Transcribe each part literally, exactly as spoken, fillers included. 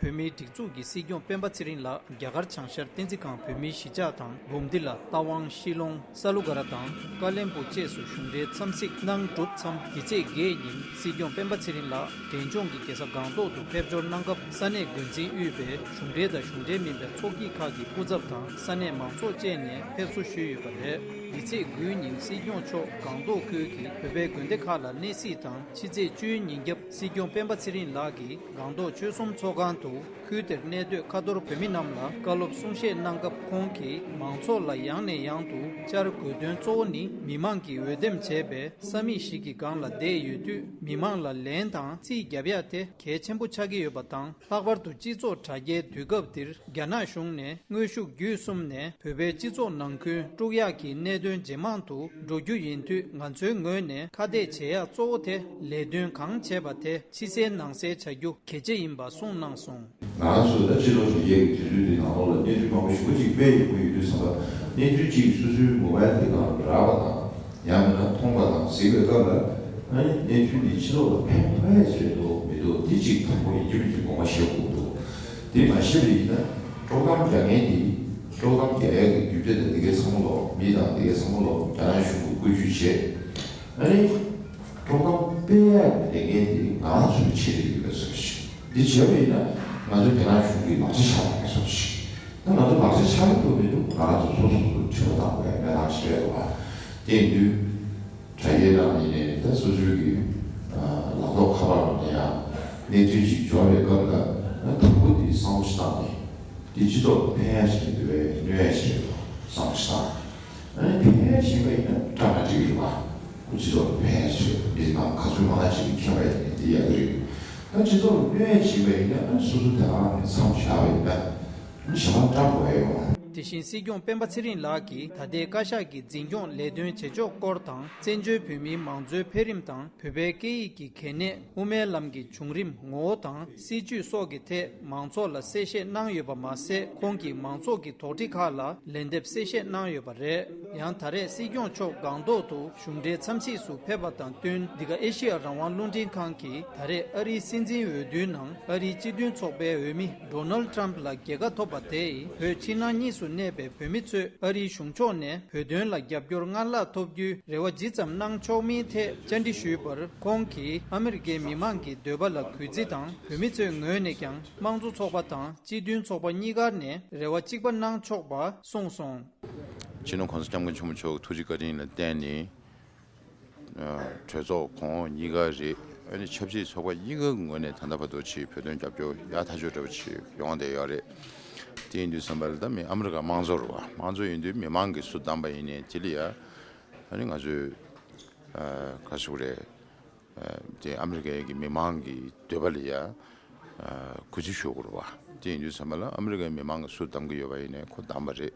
བོད་མིའི་སྒྲིག་འཛུགས་ཀྱི་སྲིད་སྐྱོང་སྤེན་པ་ཚེ་རིང་ལགས་རྒྱ་གར་བྱང་ཤར་བསྟན་འཛིན་ཁང་བོད་མིའི་གཞིས་ཆགས་དང་འབུམ་སྡེ་ལ་རྟ་དབང་ཤི་ལོང་ས་ལུ་ག་ར་དང་ཀ་ལན་སྦུག་བཅས་སུ་གཞུང་འབྲེལ་འཚམས་གཟིགས་གནང་གྲུབ་མཚམས་འདི་ཚེས་བརྒྱད་ཉིན་སྲིད་སྐྱོང་སྤེན་པ་ཚེ་རིང་ལགས་འབྲས་ལྗོངས་ཀྱི་རྒྱལ་ས་སྒང་ཏོག་ཏུ་ཕེབས་འབྱོར་གནང་སྐབས་ས་གནས་འགོ་འཛིན་དབུས་པའི་གཞུང་འབྲེལ་དང་གཞུང་འབྲེལ་མིན་པའི་ཚོགས་སྐྱིད་ཁག་གི་སྐུ་ཚབ་དང་ས་གནས་མང་ཚོགས་བཅས་ནས་ཕེབས་བསུ་ཞུས་ཡོད་པ་རེད། འདི་ཚེས་དགུའི་ཉིན་སྲིད་སྐྱོང་མཆོག་སྒང་ཏོག་ཁུལ་གྱི་བོད་པའི་དགོན་སྡེ་ཁག་ལ་གནས་གཟིགས་དང་ཕྱི་ཚེས་བཅུའི་ཉིན་རྒྱབ་སྲིད་སྐྱོང་སྤེན་པ་ཚེ་རིང་ལགས་ཀྱིས་སྒང་ཏོག་ཆོལ་གསུམ་ཚོགས་ཁང་དུ་ཁུལ་དེར་གནས་སྡོད་ཁ་ཐོར་བོད་མི་རྣམས་ལ་བཀའ་སློབ་གསུང་བཤད་གནང་སྐབས་ཁོང་གིས་མང་ཚོགས་ལ་ཡང་ནས་ཡང་དུ་བཅར་དགོས་དོན་གཙོ་བོ་ནི་མི་མང་གིས་འོས་འདེམས་བྱས་པའི་ས་མིག་ཞིག་གི་སྒང་ལ་བསྡད་ཡོད་དུས་མི་མང་ལ་ལན་དང་རྩིས་རྒྱབ་ཡ་དེ་གལ་ཆེན་པོ་ཆགས་ཀྱི་ཡོད་པ་དང་། ལྷག་པར་དུ་སྤྱི་ཚོགས་དྲ་རྒྱའི་དུས་སྐབས་འདིར་རྒྱ་ནག་གཞུང་ནས་དངོས་ཤུགས་བརྒྱུད་གསུམ་ནས་བོད་པའི་སྤྱི་ཚོགས་ནང་ཁུལ་དཀྲུག་ཡག་གི་གནད་དོན་ཇེ་མང་དུ་འགྲོ་རྒྱུ་ཡིན་དུས་ང་ཚོའི་ངོས་ནས་ཁ་གཏད་བྱེད་ཡག་གཙོ་བོ་དེ་ལས་དོན་གང་བྱས་པ་དེ་ཕྱི་གསལ་ནང་གསལ་བྱ་རྒྱུ་གལ་ཆེ་ཡིན་པ་གསུངས་གནང་སོང་། ང་རང་ཚོ་ད་སྤྱི་ཚོགས་དྲ་རྒྱའི་དུས་ཚོད་འདི་ནང་ལོགས་ལ་གནས་ཚུལ་མང་པོ་ཞེ་པོ་ཅིག་སྤེལ་ཡོང་གི་ཡོད་དུས་ཙམ་པ་གནས་ཚུལ་གཅིག་སོ་སོའི་མོ་བལ་དེ་སྒང་ལ་རག་པ་དང་། ཡང་མིན་ན་མཐོང་པ་དང་གཟིགས་པའི་སྐབས་ལ་ཨ་ནི་གནས་ཚུལ་འདི་སྤྱི་ཚོགས་ལ་ཕན་ཐོགས་ཡ་ཅིག་རེད་འདུག་མི་འདུག་འདི་གཅིག་དང་པོ་ཡིན་གཅིག་མིན་གཅིག་དགོངས་པ་བཞེས་དགོས་འདུག་དེ་མ་བཞེས་པ་ཡིན་ན་དཀྲོག་གཏམ་རྒྱག་མཁན་འདི་དཀྲོག་གཏམ་རྒྱག་ཡ་གི་རྒྱུ་འབྲས་དང་འདི་གའི་ཚང་མ་ལོག་མི་དང་འདི་གའི་ཚང་མ་ལོག་རྒྱ་ནག་གཞུང་གི་བཀོད་ཇུས་བྱས། ཨ་ནི་དཀྲོག་གཏམ་སྤེལ་ཡ་གི་ལས་འགན་འདི་ང་རང་ཚོའི་ཆེད་དུ་ཡོད་པའི་བཟོ་ཞིག་འདི་བྱས་པ་ཡིན་ན་ང་ཚོའི་རྒྱ་ནག་གཞུང་གི་ལག་ཆ་ཆགས་པའི་བཟོ་ཞིག་ད་ང་ཚོ་ལག་ཆ་ཆགས་ཀྱི་འདུག་མི་འདུག་ང་རང་ཚོ་སོ་སོ་སོ་དྲི་བ་བཏང་དགོས་ཡ་གནས་སྟངས་ཤིག་རེད་འདུག་བ། དེ་ཡིན་དུས། དྲ་རྒྱའི་ནང་ཡིན་ནའི་ད་སོ་སོའི་གི་ལག་ཐོག་ཁ་པར་ནང་ནས་ཡང་གནས་ཚུལ་ཅིག་འབྱོར་བའི་སྐབས་ལ་དང་པོ་དེ་བསམ་བློ་ཞིག་བཏང་ནས་དེ་སྤྱི་ཚོགས་ལ་ཕན་ཡ་ཞིག་མི་འདུག་བས་གནོད་ཡ་ཞིག་རེད་བསམ་བློ་ཞིག་བཏང་། ཨ་ནི་ཕན་ཡ་ཞིག་པ་ཡིན་ན་སྐྲག་ན་འགྲིག་གི་རེད་བ། ཁོ་སྤྱི་ཚོགས་ལ་ཕན་ཡ་ཞིག་རེད། མི་མང་ག་ཚོད་མང་ཅིག་གིས་མཁྱེན་པ་ཡིན་ནའི་དེ་ཡག་གི་རེད། ད་སྤྱི་ཚོགས་ལ་གནོད་ཡ་ཞིག་པ་ཡིན་ན་ཨ་སོ་སོ་དེ་ཨང་ནས་མཚམས་བཞག་པ་ཡིན་ན། ཞེ་དྲག་སྐྲག་དགོས་ཡོང་། དེ་བཞིན་སྲིད་སྐྱོང་སྤེན་པ་ཚེ་རིང་ལགས་ཀྱིས་ད་ལྟའི་བཀའ་ཤག་གི་འཛིན་སྐྱོང་ལས་དོན་བྱེད་ཕྱོགས་སྐོར་དང་བཙན་བྱོལ་བོད་མིའི་མང་གཙོའི་འཕེལ་རིམ་དང་བོད་པའི་སྐད་ཡིག་གི་གལ་གནད། དབུ་མའི་ལམ་གྱི་བྱུང་རིམ་ངོ་བོ་དང་སྲིད་བྱུས་སོགས་ཀྱི་ཐད་མང་ཚོགས་ལ་གསལ་བཤད་གནང་ཡོད་པ་མ་ཟད། ཁོང་གིས་མང་ཚོགས་ཀྱི་དོགས་འདྲི་ཁག་ལ་ལན་འདེབས་གསལ་བཤད་གནང་ཡོད་པ་རེད། ཡང་ད་རེས་སྲིད་སྐྱོང་མཆོག་སྒང་ཏོག་ཏུ་གཞུང་འབྲེལ་འཚམས་གཟིགས་སུ་ཕེབས་པ་དང་བསྟུན། འདི་ག་ཨེ་ཤི་ཡ་རང་དབང་རླུང་འཕྲིན་ཁང་གིས་ད་རེས་ཨ་རིའི་སྲིད་འཛིན་འོས་བསྡུའི་ནང་ཨ་རིའི་སྤྱི་མཐུན་ཚོགས་པའི་འོས་མི་ཌོ་ནལ་ཊམ་ལ་རྒྱལ་ཁ་ཐོབ་པ་དེས་བོད་ཕྱི་ནང་གཉིས་སུ་གནས་པའི་བོད་མི་ཚོས་ཨ་རིའི་གཞུང་ཕྱོགས་ནས་བོད་དོན་ལ་རྒྱབ་སྐྱོར་སྔར་ལྷག་ཐོབ་རྒྱུའི་རེ་བ་ཇི་ཙམ་གནང་ཆོག་མིན་ཐད་བཅར་འདྲི་ཞུས་པར། ཁོང་གིས་ཨ་མི་རི་ཀའི་མི་མང་གི་འདོད་པ་ལ་གུས་བརྩི་དང་། བོད་མི་ཚོའི་ངོས་ནས་ཀྱང་དམངས་གཙོ་ཚོགས་པ་དང་སྤྱི་མཐུན་ཚོགས་པ་གཉིས་ཀར་ནས་རེ་བ་གཅིག་པ་གནང་ཆོག་པ་གསུངས་སོང་། སྤྱི་ནོར་༸གོང་ས་༸སྐྱབས་མགོན་ཆེན་པོ་མཆོག་གི་ཐུགས་རྗེ་བཀའ་དྲིན་ལ་བརྟེན་ནས། གྲོས་ཚོགས་གོང་འོག་གཉིས་ཀ་རེད། ཨ་ནི་ཆབ་སྲིད་ཚོགས་པ་གཉིས་ཀའི་ངོས་ནས་ད་ལྟ་བར་དུ་ཆེས་བོད་དོན་རྒྱབ་སྐྱོར་ཡག་ཐག་ཆོད་འདྲ་པོ་ཆེ་ཡོང་བསྡད་ཡོད་རེད། དེ་ཡིན་དུས་ཙམ་པ་ལ་ད་མི་ཨ་མི་རི་ཀ་དམངས་གཙོ་རེད་བ། དམངས་གཙོ་ཡིན་དུས་མི་མང་གིས་སུ་བདམས་པ་ཡིན་ནའི་དེ་ལ་ཡ་ཨ་ནི་ང་ཚོས་ག་ཞུ་རེད། དེ་ཨ་མི་རི་ཀའི་གི་མི་མང་གི་འདོད་པ་ལ་ཡ་གུས་བརྩི་ཞུ་དགོས་རེད་བ། དེ་ཡིན་དུས་ཙམ་པ་ལ་ཨ་མི་རི་ཀའི་མི་མང་གིས་སུ་བདམས་ཀྱི་ཡོད་པ་ཡིན་ནའི་ཁོ་བདམས་པ་རེད།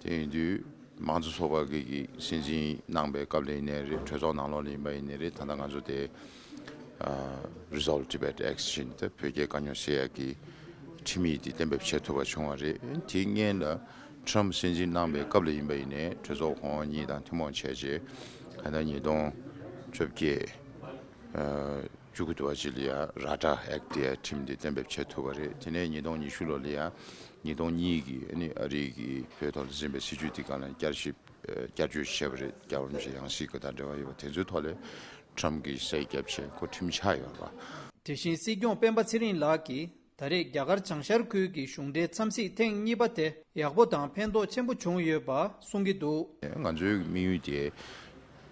དེ་ཡིན་དུས། མང་གཙོ་ཚོགས་པ་གི་གི་སྲིད་འཛིན་གནང་པའི་སྐབས་ལ་ཡིན་ནའི་རེད། གྲོས་ཚོགས་ནང་ལོགས་ལ་ཡིན་པ་ཡིན་ནའི་རེད། ད་ལྟ་ང་ཚོ་དེ་Resolve Tibet Act ཟེར་ནས་ད་བོད་རྒྱའི་དཀའ་རྙོག་སེལ་ཡག་གི་ཁྲིམས་ཡིག་དེ་གཏན་འབེབས་བྱེད་ཐུབ་པ་བྱུང་བ་རེད། དེའི་སྔོན་ལ་Trump སྲིད་འཛིན་གནང་པའི་སྐབས་ལ་ཡིན་པ་ཡིན་ནའི་གྲོས་ཚོགས་གོང་འོག་གཉིས་དང་ཐུན་མོང་བྱས་རྗེས་ད་ལྟ་ཉིས་སྟོང་བཅོ་བརྒྱད། བཅུ་དགུ་དུ་བ་ཅིག་ལ་ཡང་ར་ཊ་ཨེག་ཊི་ཡ་ཁྲིམས་འདི་གཏན་འབེབས་བྱེད་ཐུབ་པ་རེད། དེ་ནས་ཉིས་སྟོང་ཉི་ཤུ་ལོ་ལ་ཡང་ཉིས་སྟོང་གཉིས་ཀྱི་ཨ་ནི་ཨ་རི་གི་བོད་ཐོག་ལ་འཛིན་པའི་སྲིད་བྱུས་དེ་སྒང་ལ་བསྐྱར་ཞིབ་བསྐྱར་བཅོས་བྱས་པ་རེད། བསྐྱར་སྒྲིག་ཡང་སྲིད་ཀྱི་དང་འབྲེལ་བ་ཡོད་པ་དེ་ཚོའི་ཐོག་ལ་ཁྲམ་གྱིས་ཟས་བརྒྱབ་བྱས་ཁོ་ཁྲིམས་ཆག་ཡོད་པ། དེ་བཞིན་སྲིད་སྐྱོང་སྤེན་པ་ཚེ་རིང་ལགས་ཀྱིས། ད་རེས་རྒྱ་གར་བྱང་ཤར་ཁུལ་གྱི་གཞུང་འབྲེལ་འཚམས་གཟིགས་ཐེངས་གཉིས་པ་དེ་ཡག་པོ་དང་ཕན་ཐོགས་ཆེན་པོ་བྱུང་ཡོད་པ་གསུང་གི་འདུག་ང་ཚོའི་དམིགས་ཡུལ་དེ་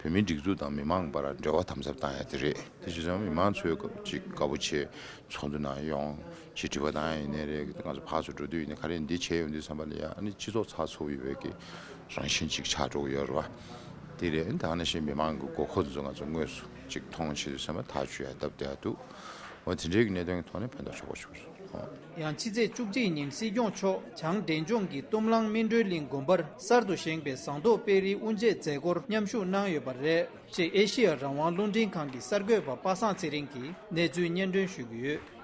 བོད་མིའི་སྒྲིག་འཛུགས་དང་མི་མང་བར་འབྲེལ་བ་དམ་ཟབ་བཏང་ཡ་དེ་རེད། དེ་བྱས་ཙང་མི་མང་ཚོས་ཅིག་དགའ་པོ་བྱས་ཚོགས་འདུ་ནང་ཡོང་ཅིག་དྲི་བ་བཏང་ཡ་ཡིན་ནའི་རེད། ང་ཚོ་ཕར་ཚུར་འགྲོ་དུས་ཡིན་ནའི་ག་རེ་འདི་བྱས་ཡོང་དུས་ཙམ་པ་ལ་ཡ་ཨ་ནི་སྤྱི་ཚོགས་ཚགས་ཚུད་པོ་ཡོད་པའི་གི་རང་བཞིན་ཅིག་ཆགས་འགྲོ་གི་ཡོད་རེད་བ། དེ་རེད། ད་ནང་བཞིན་མི་མང་གི་དགོས་མཁོ་དེ་ཚོ་ང་ཚོ་དངོས་སུ་ཅིག་མཐོང་བྱེད་དུས་ཙམ་པ་ཐག་གཅོད་ཡ་སྟབས་བདེ་བ་འདུག་འོ་དེ་འདྲའི་གི་གནད་དོན་གྱི་ཐོག་ནས་ཕན་ཐོགས་ཆོག་པོ་ཞིག་རེད། ཡང་ཕྱི་ཚེས་བཅུ་གཅིག་ཉིན་སྲིད་སྐྱོང་མཆོག་བྱང་འབྲས་ལྗོངས་ཀྱི་གཏུམ་གླང་སྨིན་གྲོལ་གླིང་དགོན་པར་གསར་དུ་བཞེངས་པའི་ཟངས་མདོག་དཔལ་རིའི་དབུ་འབྱེད་མཛད་སྒོར་མཉམ་ཞུགས་གནང་ཡོད་པ་རེད། ཅེས་ཨེ་ཤི་ཡ་རང་དབང་རླུང་འཕྲིན་ཁང་གི་གསར་འགོད་པ་པ་སངས་ཚེ་རིང་གིས་གནས་ཚུལ་སྙན་སྒྲོན་ཞུ་གི་ཡོད།